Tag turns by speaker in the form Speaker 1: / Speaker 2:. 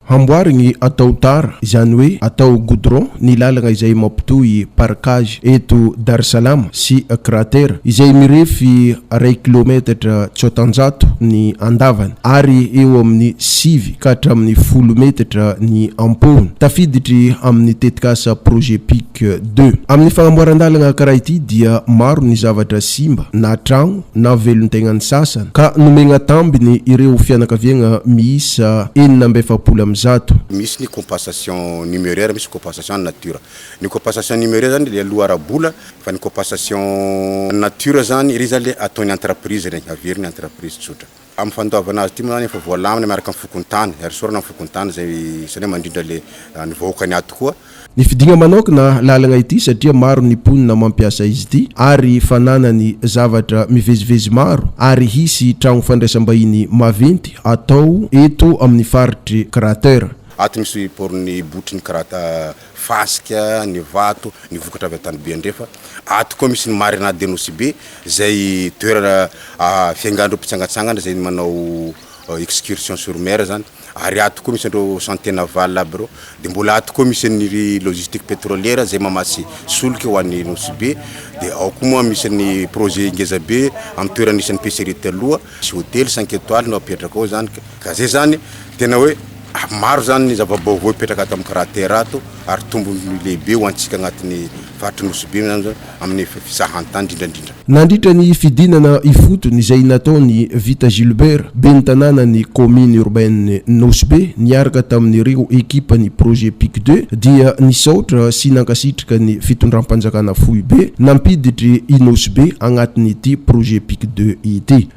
Speaker 1: Hamboarigny atao tara, izany hoe atao goudron ny lalagna izay mampitohy parkage eto Dar Salam sy Cratère izay mirefy iray kilometatra tsotanjato ny andavany ary eo amin'ny sivy ka hatramin'ny 10 metatra ny ampohony, tafiditry amin'ny tetikasa Projet Pic deux. Amin'ny fagnamboaran-dalagna karaha ity dia maro ny zavatra simba na tragno na velon-tegnan'ny sasany ka nomegna tambiny ireo fianakaviagna miisa 146.
Speaker 2: Misy ny compensation numéraire, misy compensation en nature. Ny compensation numéraire zany le aloha ara-bola, fa ny compensation en nature zany iry zany le ataon'ny entreprise regny, averin'ny entreprise tsotra. Amin'ny fandoavana azy ity moa zany efa voalamina miaraka amin'ny fokontany, ary isaorana amin'ny fokontany zay isany hoe mandrindra le ny vahoakany ato koa.
Speaker 1: Ny fidigna manokana lalagna ity satria maro ny mponina mampiasa izy ity ary fananany zavatra mivezivezy maro ary hisy tragno fandraisam-bahiny maventy atao eto amin'ny faritry Cratère.
Speaker 2: Ato misy port-n'ny botry ny karata fasika, ny vato, ny vokatra avy an-tanibe andrefa. Ato koa misy ny Marina de Nosy Be izay toerana fiaingan'ireo mpitsangatsangana izay manao excursion sur mer zany. Ary ato koa misy an'ireo chantier naval aby ireo. Dia mbola ato koa misy an'iry logistique pétrolière izay mamatsy solika ho an'i Nosy Be. Dia ao koa moa misy ny projet ngeza be amin'ny toerana nisy an'ny pêcherie taloha. Misy hotely cinq étoiles no apetraka ao zany. Ka zay zany tena hoe maro zany ny zava-baovao hipetraka ato amin'ny cratère ato ary tombony lehibe ho antsika agnatin'ny faritry Nosy Be zany amin'ny fizahantany indrindra indrindra.
Speaker 1: Nandritra ny fidinana ifotony izay nataon'i Vita Gilbert, ben'ny tanànan'ny kaominy urbaine Nosy Be niaraka tamin'ireo ekipan'ny projet Pic deux dia nisaotra sy nankasitraka ny fitondram-panjakana foibe nampiditry i Nosy Be agnatin'ity projet Pic deux ity.